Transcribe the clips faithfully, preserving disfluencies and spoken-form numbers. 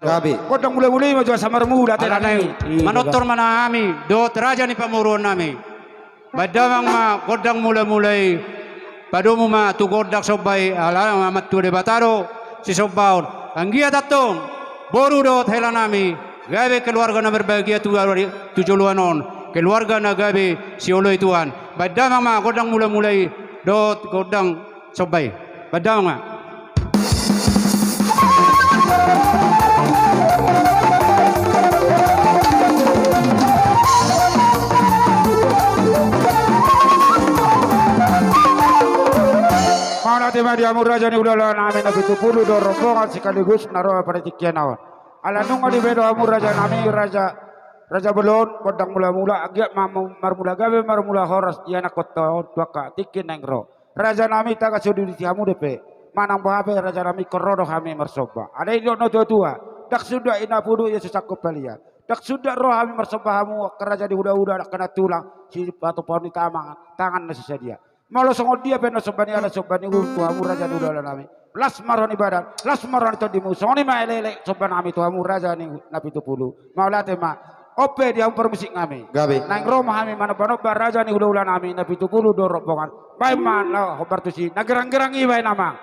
Gabe. Gondang mulamula i ma jo asa marmula. Alana i, manortor ma hami dohot raja ni pamoruonnami. Baen damang ma gondang mulamula i. Padomu ma tu gondang somba i, ala Amanta Debata do sisombaon. Anggiat antong boru dohot helanami gabe keluarga na berbahagia tu, tu joloan on, keluarga na gabe sioloi Tuhan. Baen damang ma gondang mulamula i dohot gondang somba i. Baen damang ma. Mauliate ma di hamu raja ni hulahulanami na pitu pulu do rombongan sekaligus na ro pada tingki on. Ala nunga dibaen do hamu rajanami, raja, raja bolon, gondang mulamula, anggiat ma marmula gabe, marmula horas, ianakhonta on tu angka tingki naeng ro. Rajanami, tagan so diuduti hamu dope. Manang boha pe rajanami, ingkon ro do hami marsomba. Alai didok natuatua, ndang sundat ina puduk ia so sangkop palia. Ndang sundat ro hami marsomba hamu angka raja ni hulahula, angka na tulang, sipatupaon ni tangan, tangan na so sadia. Molo songon dia pe na somba ni adat, somba ni uhum tu hamu raja ni hulahulanami. Las ma roha ni badan, las ma roha ni tondimu. Songon i ma elekelek sombanami tu hamu raja ni na pitu pulu. Mauliate ma. On pe di hamu parmusiknami. Gabe. Naeng ro ma hami manombanomba raja ni hulahulanami na pitu pulu do rombongan. Baen ma na hombar tusi, na geranggerang i baen, amang.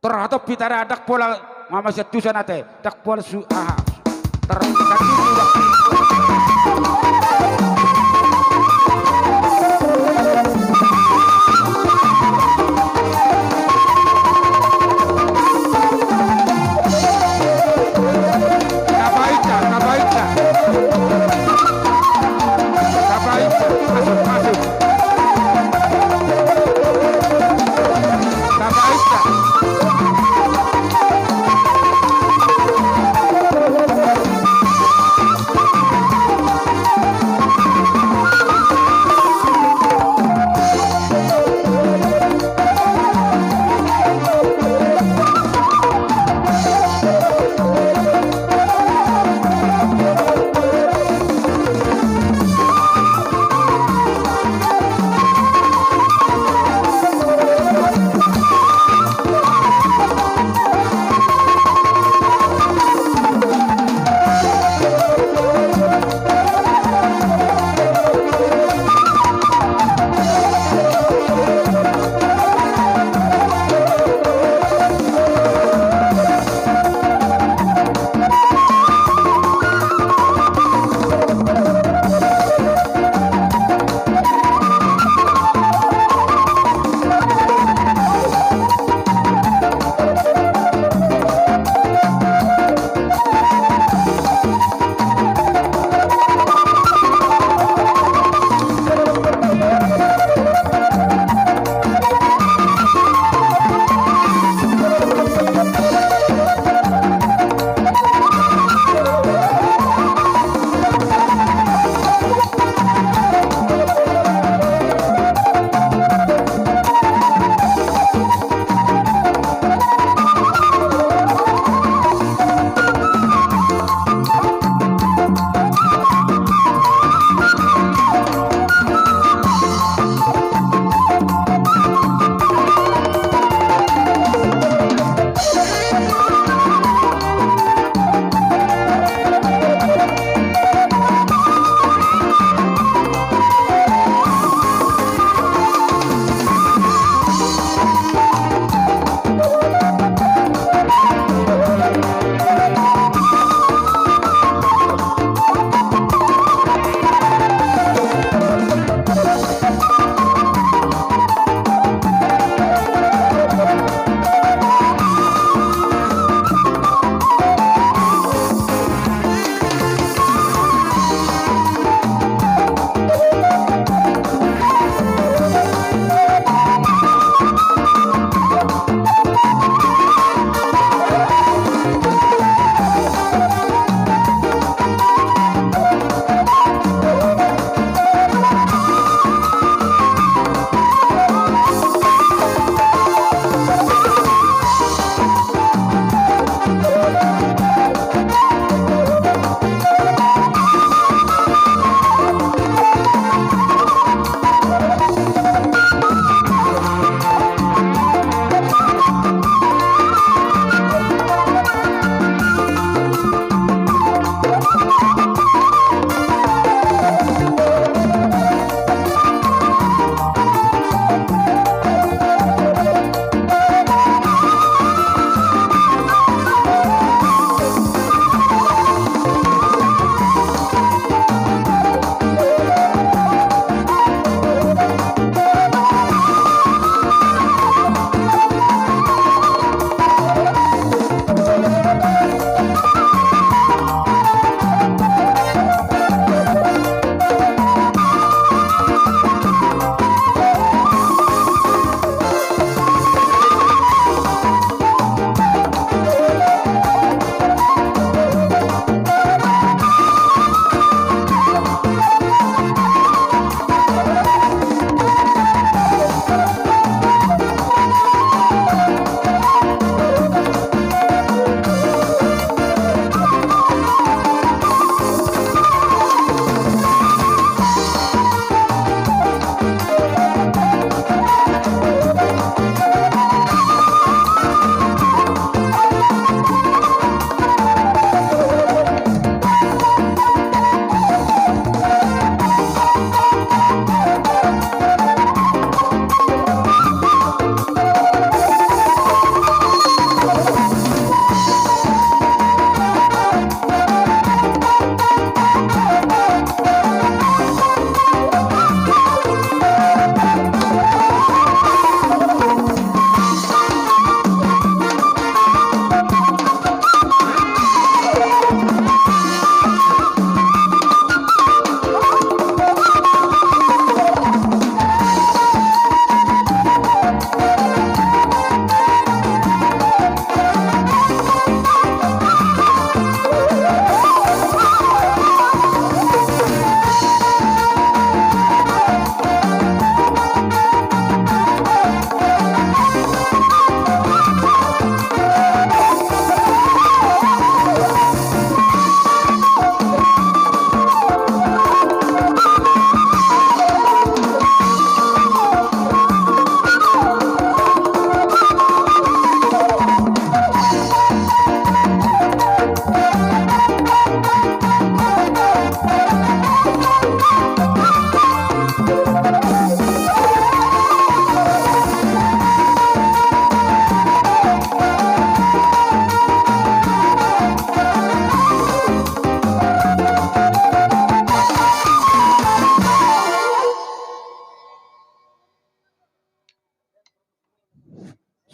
Tor hatop hita ra, ndang pola mamasian tusan ate, ndang pola su-, aha. Tor, tabaen, tabaen. Tabaen, masuk, masuk. Tabaen.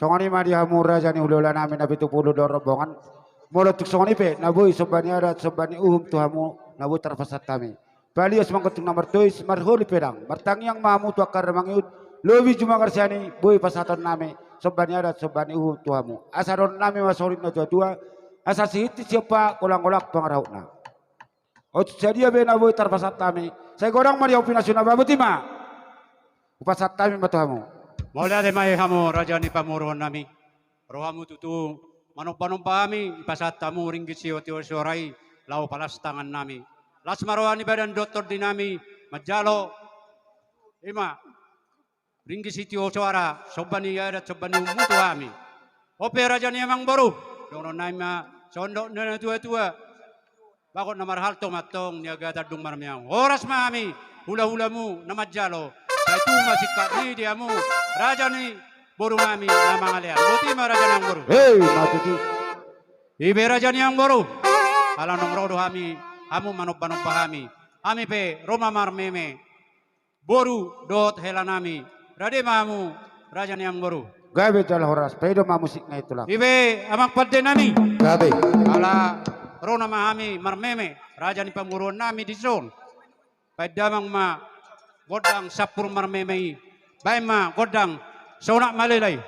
Songon i ma di hamu raja ni hulahula nami na pitu pulu dua rombongan. Molo tung songon i pe na boi somba ni adat somba ni uhum tu hamu na boi tarpasahat hami. Palias manggotung na martois marholi pedang martangiang ma hamu tu angka na mangihut. Lobi jumanggar sian i boi pasahaton nami somba ni adat somba ni uhum tu hamu. Asa dohonon nami ma songon i na tuatua. Asa sihintip siompa golanggolang pangarahutna. Otik sadia be na boi tarpasahat hami. Sai godang ma di hau pinasuna ba boti ma. Hupasahat hami ma tu hamu. Mauliate ma i hamu raja ni pamoruon nami. Rohamu tutu manombanomba hami dipasahat hamu ringgit sitio soara i laho palas tangan nami. Las ma roha ni badan dohot tondi nami manjalo. Ima. Ringgit sitio soara somba ni adat somba ni uhum tu hami. Ope raja ni amangboru. Dohonon nami ma songon dok ni na tuatua. Bagot na marhalto ma antong niagatan dung marmeaung. Horas ma hami hulahulamu na manjalo. Sai tubu ma singkat ni di hamu raja ni boru nami na mangalean. Boti ma raja ni amangboru. Hei ma tutu. I be raja ni amangboru. Ala naung ro do hami hamu manombanomba hami. Hami pe ro ma marmeme. Boru dohot hela nami. Rade ma hamu raja ni amangboru. Gabe jala horas paida ma musik na i tulang. I be amang pande nami. Gabe. Ala ro nama hami marmeme raja ni pamoruon nami dison. Baen damang ma gondang sampur marmeme i. Baen ma gondang sonak malelai.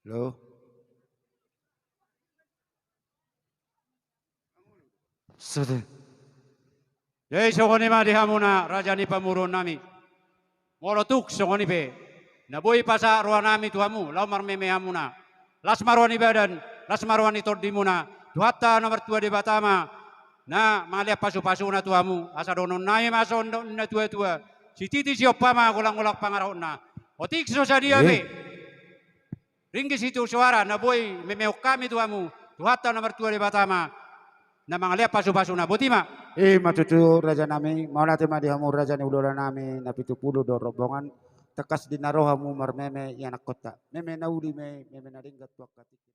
Lo. Sudah. Jadi songon i ma di hamuna raja ni pamoruonnami. Molo tung songon i pe, na boi pasahat rohanami tu hamu laho marmeme hamuna. Las ma roha ni badan, las ma roha ni tondimuna. Tuhanta na martua Debata ma na mangalean pasupasuna tu hamu. Asa dohononnami ma songon na tuatua: Sititi siompa ma, golanggolang pangarahutna. Otik so sadia pe ringgit sitio soara na boi memehon hami tu hamu, Tuhanta na martua Debata ma na mangalean pasupasuna. Boti ma. I ma tutu rajanami, mauliate ma di hamu raja ni hulolanami na pitu pulu dohot rombongan. Tangkas di na ro hamu marmeme ianakhonta. Meme na uli ma i, meme na denggan tu angka tingki.